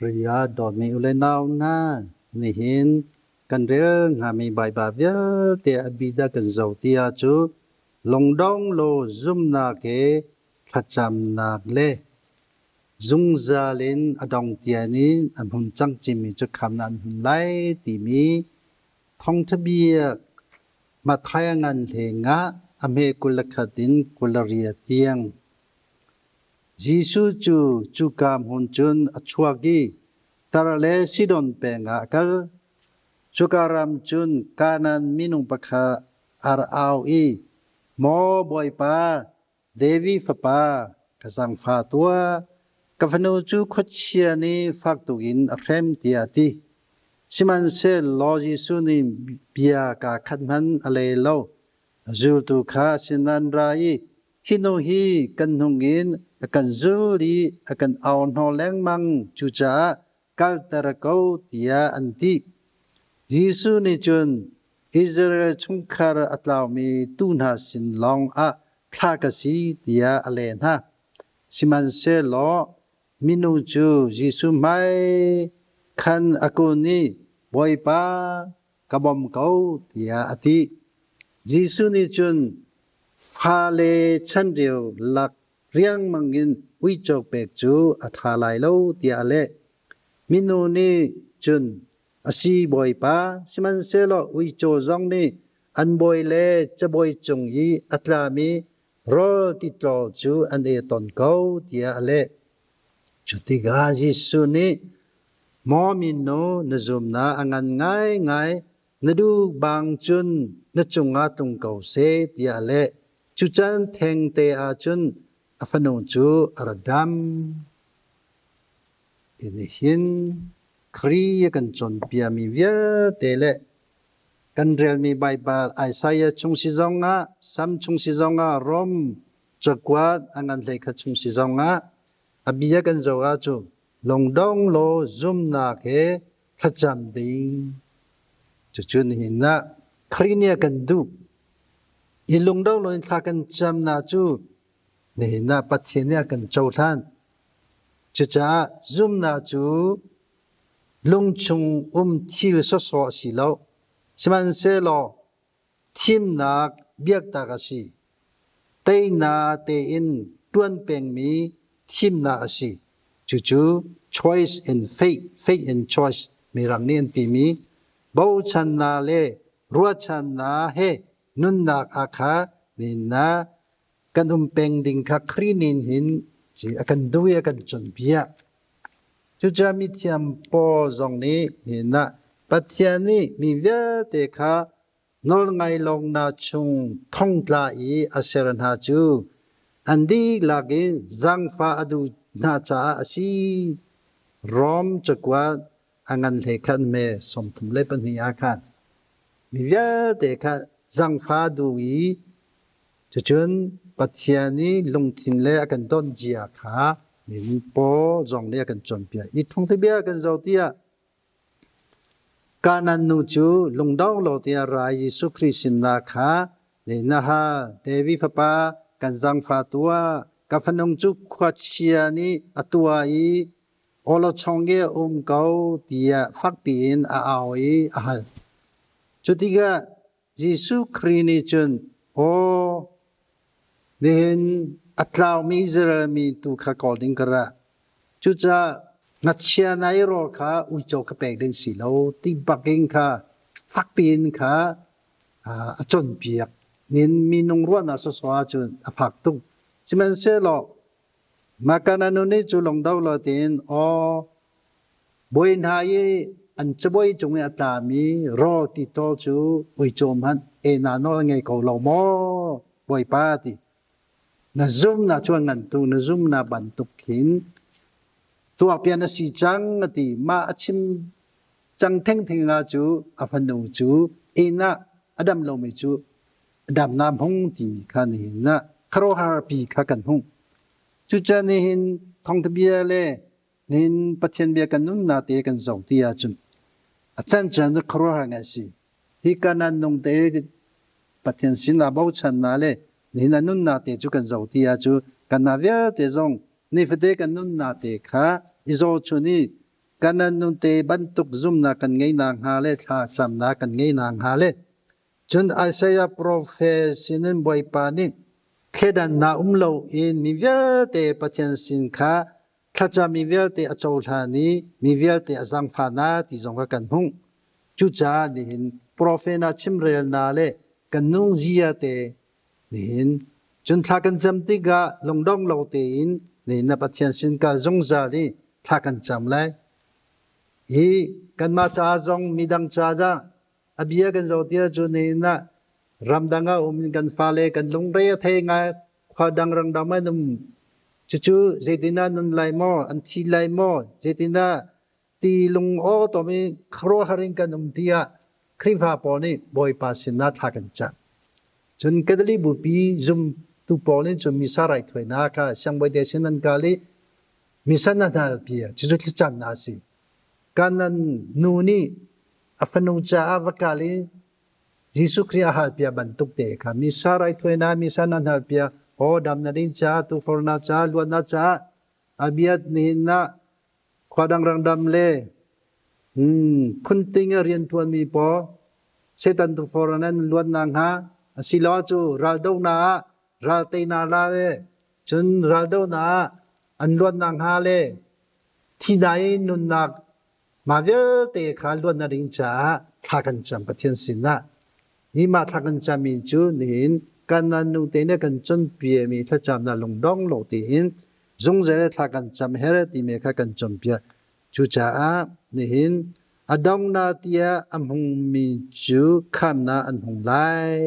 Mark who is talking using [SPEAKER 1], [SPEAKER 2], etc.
[SPEAKER 1] Khrih ah dawtmi u le nau hna, nihin kan rel hngami Baibal vialte a bi dah kan zoh ti ahcu lungdong law zumhnak he thlacamnak le zungzal in a dong tian in an hun cang cimi cu khamnak an hmu lai timi thawngṭha bia Matthai a ngan hlengah a hme 21 in 28 tiang. Jesuh cu cuka hmun cun a chuak i Tar le Sidon peng ah a kal. Cuka ram cun Kanaan minung pakhat a ra au i, Maw Bawipa, David fapa, ka zaangfah tuah. Ka fanu cu khuachia nih fak tuk in a hrem, tiah a ti. Sihmanhsehlaw Jesuh nih bia kaa khat hmanh a le lo. Zultu kha a sin an ra i, Hi nu hi kan hnung in a kan zul i a kan au hnawh lengmang, cucaah kalter ko, tiah an ti. Jesuh nih cun Israel chungkhar a tlaumi tuu hna sin lawng ah thlah ka si tiah a leh hna. Sihmanhsehlaw minu cu Jesuh hmai khan a kun i, Bawipa, ka bawm ko, tiah a ti. Jesuh nih cun fale chanreu lak riangmang in uico pek cu a ṭha lai lo tiah a leh. Minu nih cun, A si, Bawipa, sihmanhsehlaw uico zong nih an bawi le cabawi cung i a tlami rawl titlawl cu an ei tawn ko, tiah a leh. Cu tikah Jesuh nih, Maw minu, na zumnak a ngan ngaingai, na duh bang cun na cungah tlung ko seh, tiah a leh. Cu caan thengte ah cun a fanu cu a ra dam. Hi nih hin Khrih a kan cawnpiakmi vialte le kan relmi Baibal Isaiah chung si zongah, Sam chung si zongah, Rom cakuat a ngan hlei khat chung si zongah a bia kan zoh ahcun lungdong law zumnak he thlacam ding. Cucu nihin ah Khrih nih a kan duh. I lungdong loin thla kan camnak cu nihin ah Pathian nih a kan cohlan. Cucaah zumnak cu lungchung um thil sawsawh a si lo. Sihmanhsehlaw thimnak biaktak a si. Teinak tein ṭuan pengmi thimnak a si. Cucu choice and faith, faith and choice mirang nih an timi bochannak le ruahchannak he nunnak ah kha nihin kan um peng ding kha Khrih nih hin a kan duh i a kan cawnpiak. Cucaah mithiam Paul zong nih nihin ah Pathian nih mi vialte kha nawlngai lawngnak chung thongtla i a ser hna cu an dihlak in zaangfah a duh hna caah a si. Rom cakuat a ngan hlei khan me 32 ah khan mi vialte kha zaangfah duh i Cucun Pathian i lungthin le a kan dawt zia kha min pawl zong nih a kan cawnpiak. I thawngthabia kan zoh tiah Kanan nu cu lungdong lo tiah rai Jesuh Khrih sinnak kha na hal. David fapa kan zaangfah tuah. Ka fanung cu khuachia nih a tuah i awlawchong i a um ko tiah fakpi in a au i a hal. Cutikah Jesuh Khrih nih cun, Aw, nihin a tlaumi Israel mi tu kha kawl ding ka ra. Cucaah ngakchia na i rawl kha uico ka pek ding si lo ti bakin kha fakpi in kha a cawnpiak. Nin minung ruahnak sawsawh ahcun a fak tuk. Sihmanhsehlaw Makana nu nih cu lungdo lo tiin, Aw, Bawi hna i an cabuai cung i a tlami rawl titawl cu uico hmanh ena nawl ngei ko lo maw, Bawipa ti. Na zumnak cu a ngan tuk, na zumnak bantuk khin tuakpiak na si cang a ti. Mah a chim cang thengtheng ah cu a fanu cu inn ah a dam lomi cu a dam na hmung timi kha nihin ah khuaruahhar pi kha kan hmuh. Cucaah nihin thawngtha bia le Nihin Pathian bia kan nunnak te kan zoh ti ahcun a cancan cu khuaruahhar ngai a si. Hi kanan nung te Pathian sinah bochannak le nihin a nunnak te cu kan zoh ti ahcun kanmah vialte zong nifate kan nunnak te kha i zohchun i Kanan nu te bantuk zumnak kan ngei nakhnga le thlacamnak kan ngei nakhnga le cun Isaiah profet sinin Bawipa nih thleidannak um loin mi vialte Pathian sin kha thlacam mi vialte a cohlan i mi vialte a zaangfah hna ti zong kha kan hmuh. Cucaah nihin profet hna chimrelnak le kan nungzia te nihin cun thla kan cam tikah lungdong lo tein nihin na Pathian sin kal zungzal i thla kan cam lai. Hi kanmah caah zong midang ca dah a bia kan zoh ti ahcun nihin ah ramdang ah um in kan fale kan lungre a thei ngai, khua dang rangdang an um. Cucu zeitindah nun lai maw, an thi lai maw, zeitindah ti lung aw tom i khuaruahhar in kan um tiah Khrihfa pawl nih Bawipa sinah thla kan cam. Cun Catholic bupi zumtu pawl nih cun Missa raithawinak kha siangbawi te sin an kal i Missa na hnalpi cucu thlacamnak a si. Kanan nu nih a fanu caah va kal i Jesuh Khrih a halpiak bantuk te kha Missa raithawinak Missa na hnalpiak aw dam na ding caah tufornak caah luatnak caah a biat nihin ah khua dang rangdam le phunting a rianṭuanmi pawl Satan tufor an luatnak hnga asiloah cu raldohnak ah ral teinak la le cun raldohnak ah an luatnak hnga le thihnak i nunnak mah vialte kha luatnak ding caah thla kan cam Pathian sinah. Hi mah thla kan cammi cu nihin kan nu te nih kan cawnpiakmi thlacamnak lungdong lo tein zungzal thla kan cam her timi kha kan cawnpiak. Cucaah nihin a dongnak tiah a hmungmi cu khamnak an hung lai.